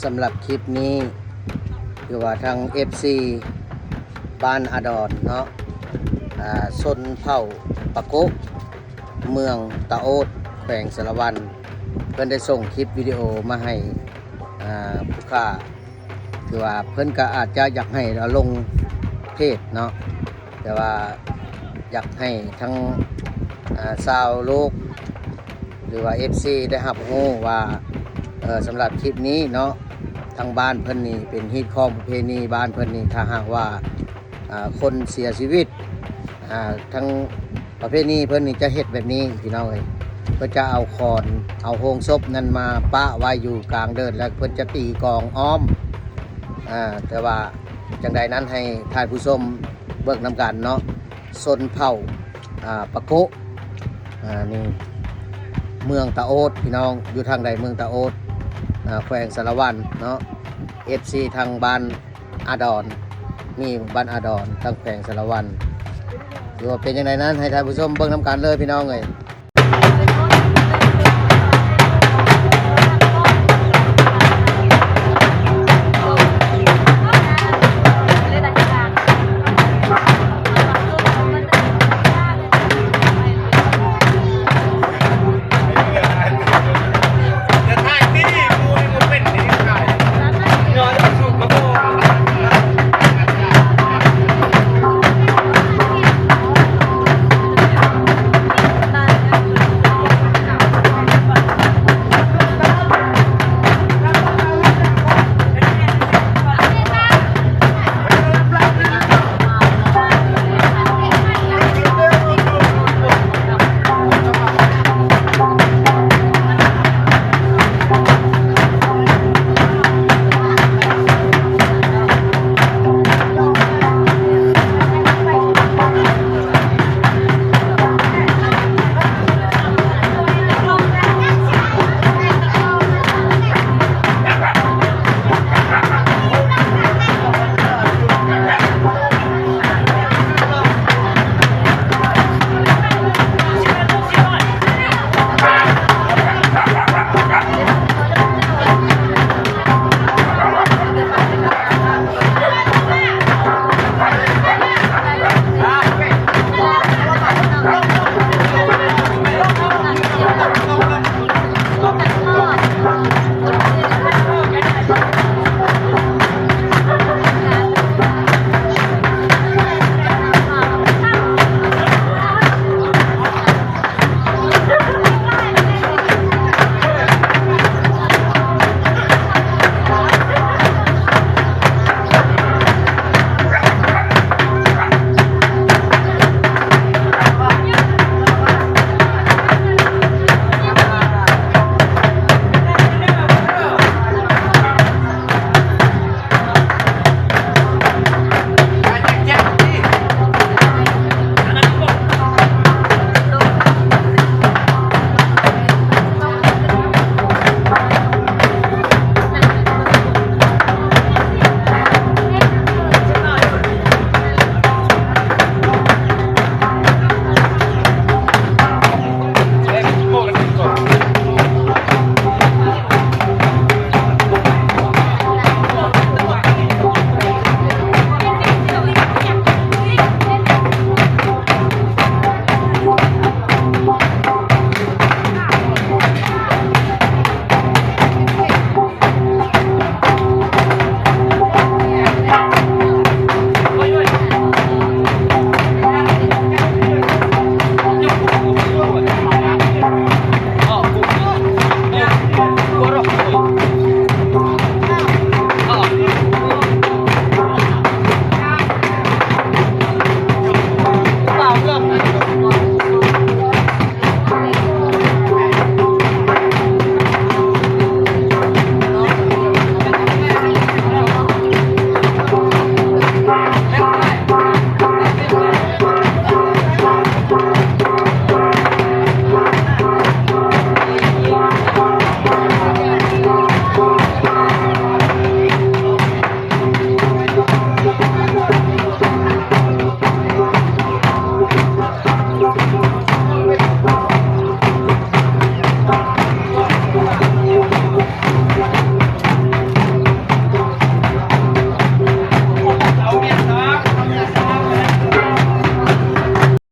ສຳລັບຄລິບນີ້ ຄືວ່າທາງເອັຟຊີບ້ານອາດອນເນາະ ອາ ຊົນເຜົ່າປະໂກະ ເມືອງຕະໂອດ ແຂວງສາລະວັນ ເພິ່ນໄດ້ສົ່ງຄລິບວິດີໂອມາໃຫ້ ອາ ຜູ້ຂ້າ ຄືວ່າເພິ່ນກໍອາດຈະຢາກໃຫ້ເຮົາລົງເພຈເນາະ ແຕ່ວ່າຢາກໃຫ້ທັງ ອາ ຊາວໂລກ ຫຼືວ່າເອັຟຊີໄດ້ຮັບຮູ້ວ່າ ເອີ ສຳລັບຄລິບນີ້ເນາະ ທາງບ້ານເພິ່ນນີ້ເປັນຮີດຄອງປະເພນີ ບ້ານເພິ່ນນີ້ ຖ້າຫາກວ່າ ອາ ຄົນເສຍຊີວິດ ອາ ທາງປະເພນີເພິ່ນນີ້ຈະເຮັດແບບນີ້ພີ່ນ້ອງເອີຍ ເພິ່ນຈະເອົາຂອນ ເອົາໂຮງສົບນັ້ນມາປະໄວ້ຢູ່ກາງເດີ່ນ ແລ້ວເພິ່ນຈະຕີກອງອ້ອມ ອາ ແຕ່ວ່າຈັ່ງໃດນັ້ນໃຫ້ທ່ານຜູ້ຊົມເບິ່ງນຳກັນເນາະ ຊົນເຜົ່າ ອາ ປະໂກະ ອາ ນີ້ ເມືອງຕະໂອດ ພີ່ນ້ອງ ຢູ່ທາງໃດເມືອງຕະໂອດ ອາ ແຂວງສາລະວັນເນາະ ເອັຟຊີທາງບ້ານອາດອນ ມີບ້ານອາດອນ ທາງແຂວງສາລະວັນ ຫຼືວ່າເປັນຈັ່ງໃດນັ້ນ ໃຫ້ທ່ານຜູ້ຊົມເບິ່ງນຳກັນເລີຍພີ່ນ້ອງເອີຍ.